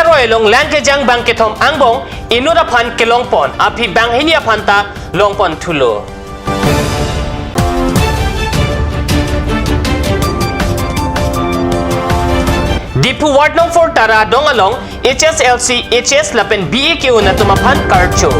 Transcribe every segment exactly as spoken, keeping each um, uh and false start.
Roi along lang kejang bangkethom angbong inut aphan kelongpon aphi banghini aphan ta longpon thulo. Diphu Ward Nong four Taradong along H S L C, H S lapen B A ke-un atum aphan karcho.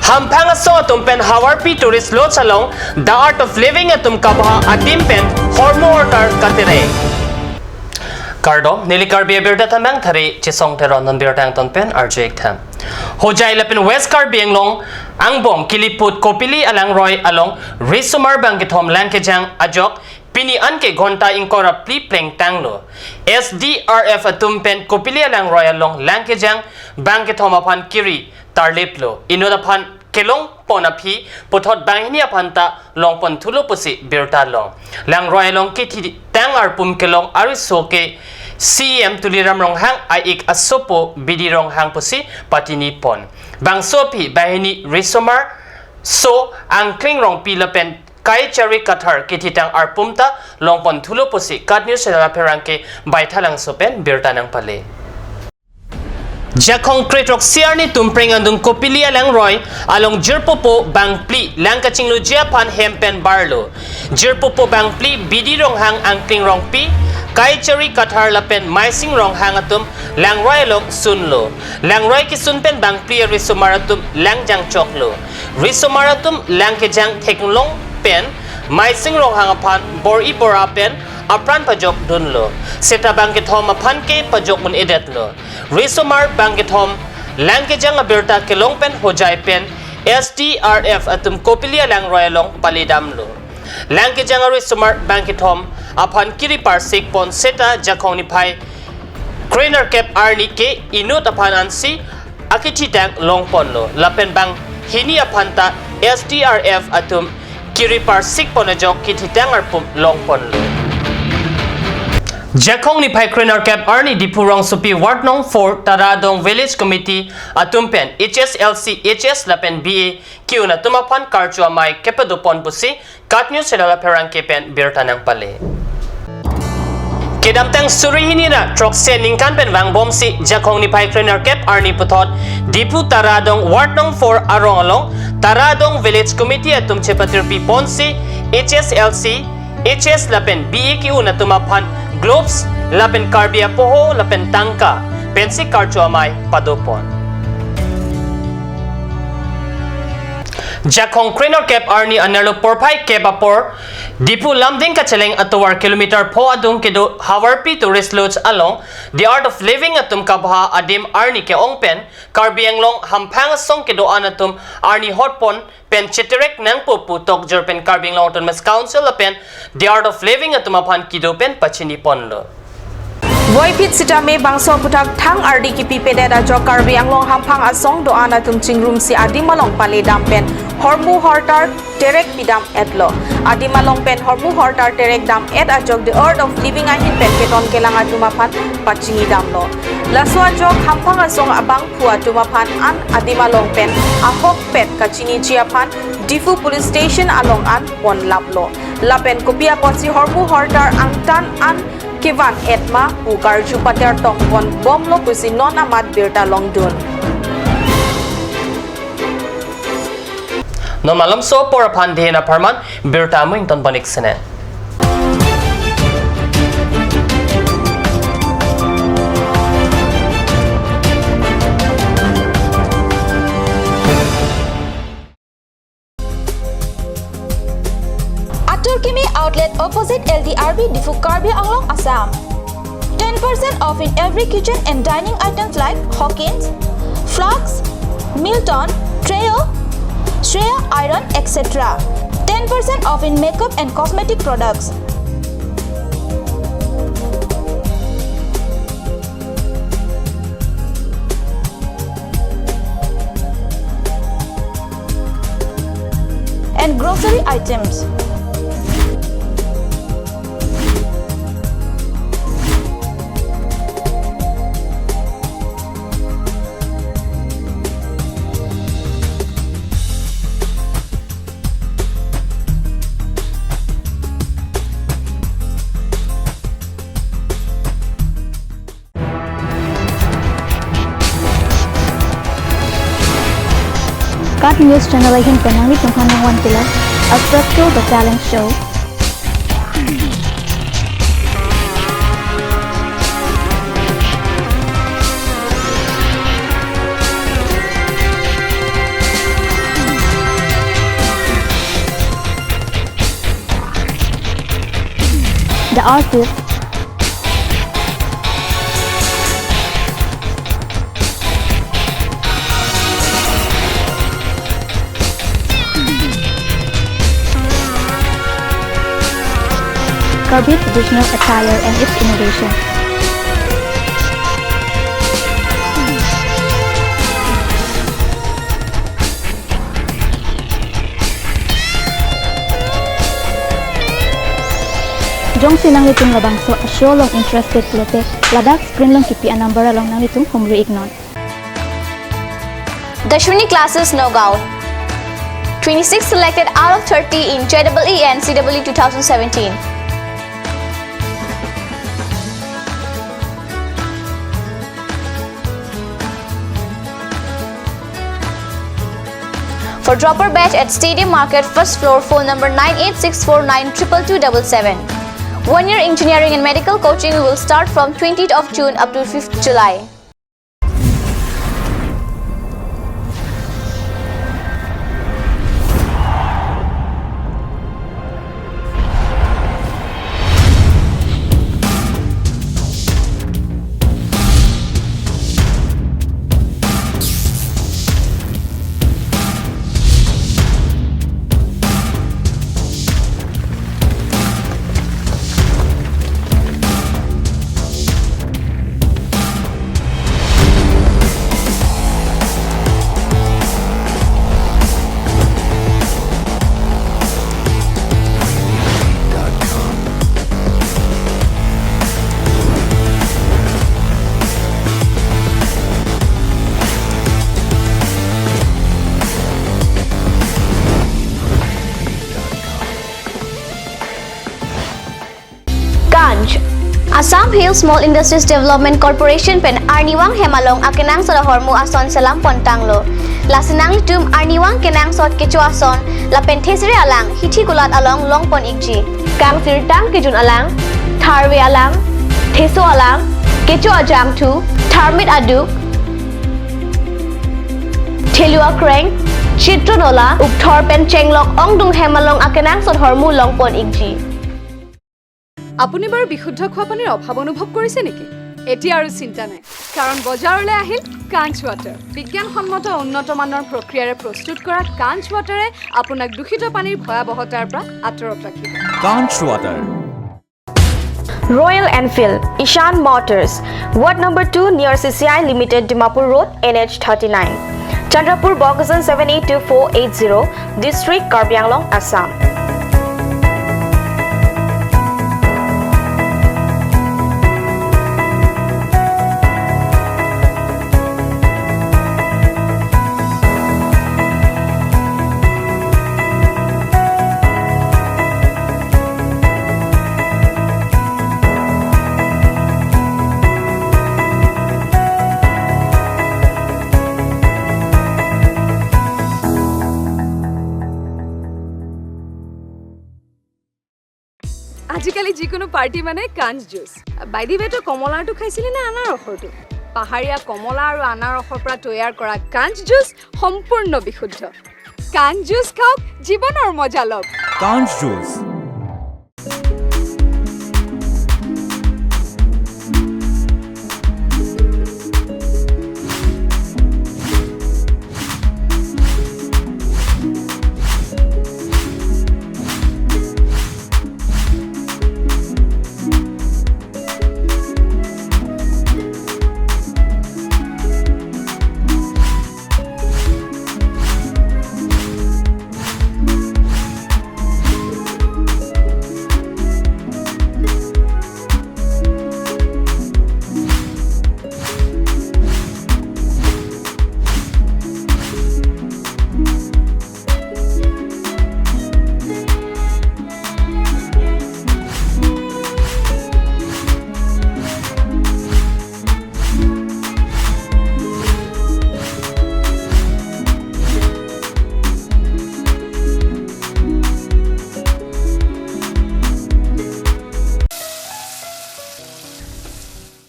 Hamphang asong atum pen Havarpi Tourist Lodge along The Art of Living atum kabha adim pen hormu hortar katerek. Kardom, neli Karbi Abirta Thamang Thari Chisong Teron non birta angton pen arju-ik tham. Hojai lapen West Karbi Anglong angbong keliput Kopili alangroi along risomar bangkethom lang kejang ajok pini anke ghonta ingkoi ra phli plengtanglo. S D R F atum pen Kopili alangroi along lang kejang bangkethom aphan kiri tarliplo. Inut aphan kelongpon aphi puthot banghini aphan ta longpon thulo pusi birta long. Langroi along kethitang arpum kelong ariso ke C E M Tuliram Ronghang a-ik asopo Bidi Ronghang pusi patinipon. Bangso aphi banghini risomar so Angkling Rongpi lapen Kaichari Kathar kethitang arpum ta longpon thulo pusi KAT News Channel apherangke Baithalangso pen birta nangpale. Jakhong kre-throksi arni Tumpreng angdung Kopili alangroi along jirpopo bangphli lang kachingluji aphan hem pen barlo. Jirpopo bangphli Bidi Ronghang, Angkling Rongpi, Kaichari Kathar lapen Maising Ronghang atum langroi along sunlo. Langroi kesun pen bangphli arisomar atum lang jangchoklo. Risomar atum lang kejang theklong pen Maising Ronghang aphan bor-i bor-a pen apran pajok dunlo. Seta bangkethom aphan ke pajok un-edetlo. Risomar bangkethom lang kejang abirta kelong pen Hojai pen S D R F atum Kopili alangroi along paledamlo. Lang kejang arisomar bangkethom aphan kiri parsikpon seta Jakhong niphai krenerkep arni ke inut aphan ansi akethitang longponlo. Lapen banghini aphan ta S D R F atum kiri parsikpon ajok kethitang arpum longponlo. Jakhong niphai krenerkep arni Diphu rongsopi Ward Nong four Taradong Village Committee atum pen H S L C, H S lapen B A ke-un atum aphan karcho amei kepadopon pusi KAT News Channel apherangke pen birta nangpale. Kedamtang suri hini ra throksi aningkan pen vangbomsi Jakhong niphai krenerkep arni puthot Diphu Taradong Ward Nong four arong along Taradong Village Committee atum chepatirpiponsi H S L C, H S lapen B A ke-un atum aphan gloves lapen Karbi apoho lapen tangka pensi karcho amei padopon. Jakhong krenerkep arni anerlo porphai kep apor Diphu Lumding kacheleng atovar kilometer pho adung kedo Havarpi Tourist Lodge along The Art of Living atum kabha adim arni ke-ong pen Karbi Anglong hamphang asong kedo-an atum arni hotpon pen cheterek nangpo pu tokjor pen Karbi Anglong Autonomous Council lapen The Art of Living atum aphan kedo pen pachiniponlo. Voiphit sitame bangso aphuthak thang ardi kipipedet ajok Karbi Anglong hamphang asong do-an atum chingrumsi adim along paledam pen hormu hortar terek pidam-etlo. Adim along pen hormu hortar terek dam-et ajok The Art of Living ahin pen keton kelang atum aphan pachinidamlo. Laso ajok hamphang asong abangphu atum aphan an adim along pen ahokpet kachiniji aphan Diphu Police Station along an ponlaplo. Lapen kopi apotsi hormu hortar angtan an kevan-et ma pu karju patertongponbomlo pusi non amat birta longdun. Non malomso apor aphan dei-an apharman birta amu ingtonpon-ik sene. Atur Kimi Outlet opposite L D R B Diphu, Karbi Anglong, Assam. Ten percent off in every kitchen and dining items like Hawkins, flasks, Milton, Treo, Shreya iron, et cetera. Ten percent off in makeup and cosmetic products. And grocery items. News channel ahin pen nanglitum aphan nangvan kelang Astro Show, the talent show. The artist. Karbi traditional attire and its innovation. Jongsi nanglitum labangso a-show along interested pulote, ladak screen along kipi a-number along nanglitum humri iknon. Dashwini Classes Nagaon. Twenty-six selected out of thirty in J E E and C E E two thousand seventeen. For dropper batch at Stadium Market, first floor, phone number nine eight six four nine triple two double seven. One year engineering and medical coaching will start from twentieth of June up to fifth July. Kanch. Assam Hill Small Industries Development Corporation pen arnivang hem along akenangsot ahormu ason selam pontanglo. Lasi nanglitum arnivang kenangsot kecho ason lapen thesere alang hithi kulat along longpon ikji. Kangsirtang kejun alang, tharve alang, theso alang, kecho ajangthu, tharmit aduk, thelu akreng, chitro nola, ukthor pen chenglok ongdung hem along akenangsot ahormu longpon ikji. আপুনি বাৰু বিশুদ্ধ খোৱা পানীৰ অভাৱ অনুভৱ কৰিছে নেকি? এতিয়া আৰু চিন্তা নাই, কাৰণ বজাৰলৈ আহিল কাঞ্চ ৱাটাৰ। বিজ্ঞানসন্মত উন্নত মানৰ প্ৰক্ৰিয়াৰে প্ৰস্তুত কৰা কাঞ্চ ৱাটাৰে আপোনাক দূষিত পানীৰ ভয়াৱহতাৰ পৰা আঁতৰত ৰাখিব। Kanch Water. Royal Enfield, Ishan Motors, Ward number two near C C I Limited, Dimapur Road, N H thirty-nine, Chandrapur, Bokajan seven eight two four eight zero, District, Karbi Anglong, Assam. আজিকালি যিকোনো পাৰ্টি মানে কাঞ্চ জুচ। বাইদিৱেটো কমলাৰটো খাইছিলি নে আনাৰসৰটো? পাহাৰীয়া কমলা আৰু আনাৰসৰ পৰা তৈয়াৰ কৰা কাঞ্চ জুচ সম্পূৰ্ণ বিশুদ্ধ। কাঞ্চ জুচ খাওক, জীৱনৰ মজা লওক। Kanch Juice.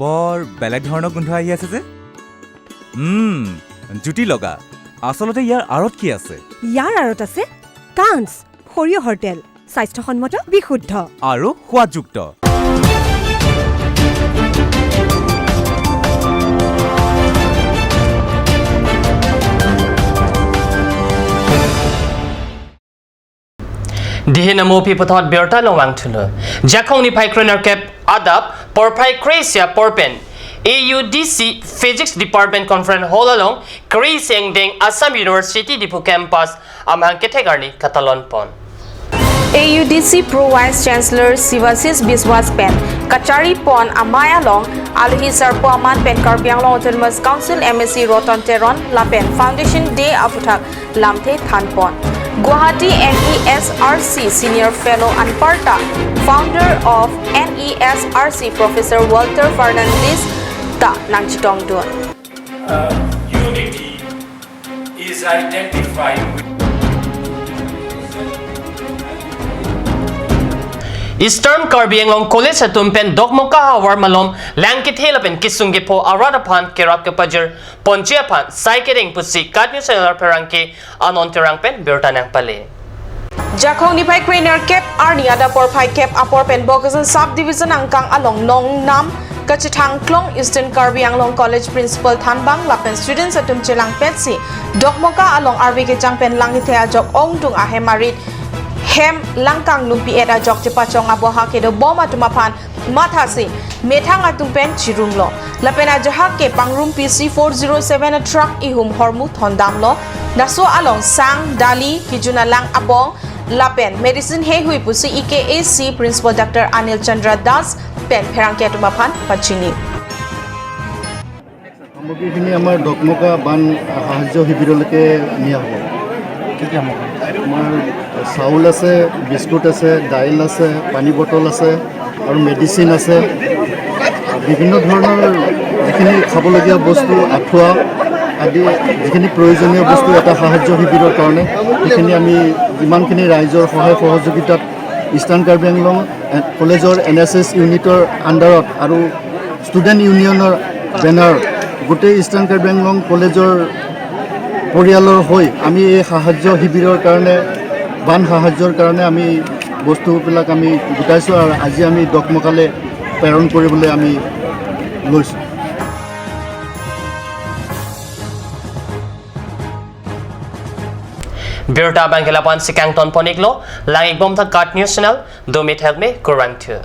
বৰ বেলেগ ধৰণৰ গোন্ধ আহি আছে যে। উম, জুতি লগা। আচলতে ইয়াৰ আঁৰত কি আছে? ইয়াৰ আঁৰত আছে কাঞ্চ, সৰিয়হৰ তেল, স্বাস্থ্যসন্মত, বিশুদ্ধ। আৰু সোৱাদযুক্ত। Dihin amopi puthot birta longvang thulo. Jakhong niphai krenerkep adap porphai kre-isi apor pen A U D C Physics Department Conference Hall along kre-isi angdeng Assam University Diphu Campus amahang kethek arni katalon pon. A U D C Pro Vice Chancellor Sivasis Biswas pen kachari pon amei along alohi sarpo aman pen Karbi Anglong Autonomous Council M A C Roton Teron lapen Foundation Day aphuthak lamthe than pon. Guwahati N E S R C Senior Fellow anparta Founder of N E S R C Professor Walter Fernandez ta nangchetongdun. Uh, unity is identified with Eastern Karbi Anglong College atum pen Dokmoka havar malom lang kethe lapen kesung kepho arat aphan kerap kepajir ponji aphan sai kedeng pusi KAT News Channel pherangke Anon Terang pen birta nangpale. Jakhong niphai krenerkep arni adap porphai kep apor pen Bokajan Sub Division angkang along nongnam kachethang klong Eastern Karbi Anglong College Principal thanbang lapen students atum chelangpetsi Dokmoka along arve kechang pen lang kethe ajok ongdung ahem arit hem langkang lumpi-et ajok chepachong aboha kedo bom atum aphan mathasi methang atum pen chirunglo. Lapen ajahak ke pangrum P C four zero seven a truck ihum hormu thondamlo. Laso along sang, dali, kejun alang abong lapen medicine heihui pusi E K A C Principal Doctor Anil Chandra Das pen pherangke atum aphan pachini. সামগ্ৰীখিনি আমাৰ দকমকা বান সাহায্য শিবিৰলৈকে নিয়া হ'ব। কি কি সামগ্ৰী? আমাৰ চাউল আছে, বিস্কুট আছে, দাইল আছে, পানী বটল আছে আৰু মেডিচিন আছে। বিভিন্ন ধৰণৰ যিখিনি খাবলগীয়া বস্তু, আঁঠুৱা আদি যিখিনি প্ৰয়োজনীয় বস্তু এটা সাহায্য শিবিৰৰ কাৰণে, সেইখিনি আমি যিমানখিনি ৰাইজৰ সহায় সহযোগিতাত ইষ্টাৰ্ণ কাৰ্বি আংলং এ-, কলেজৰ এন এছ এছ ইউনিটৰ আণ্ডাৰত আৰু ষ্টুডেণ্ট ইউনিয়নৰ বেনাৰ গোটেই ইষ্টাৰ্ণ কাৰ্বি আংলং কলেজৰ পৰিয়ালৰ হৈ আমি এই সাহায্য শিবিৰৰ কাৰণে, বান সাহায্যৰ কাৰণে আমি বস্তুবিলাক আমি গোটাইছোঁ আৰু আজি আমি দকমকালৈ প্ৰেৰণ কৰিবলৈ আমি লৈছোঁ। Birta abang ke lapu-an si kangton pon-iklo, lang-ikbom tha KAT News Channel, do mithak me kurvangthu.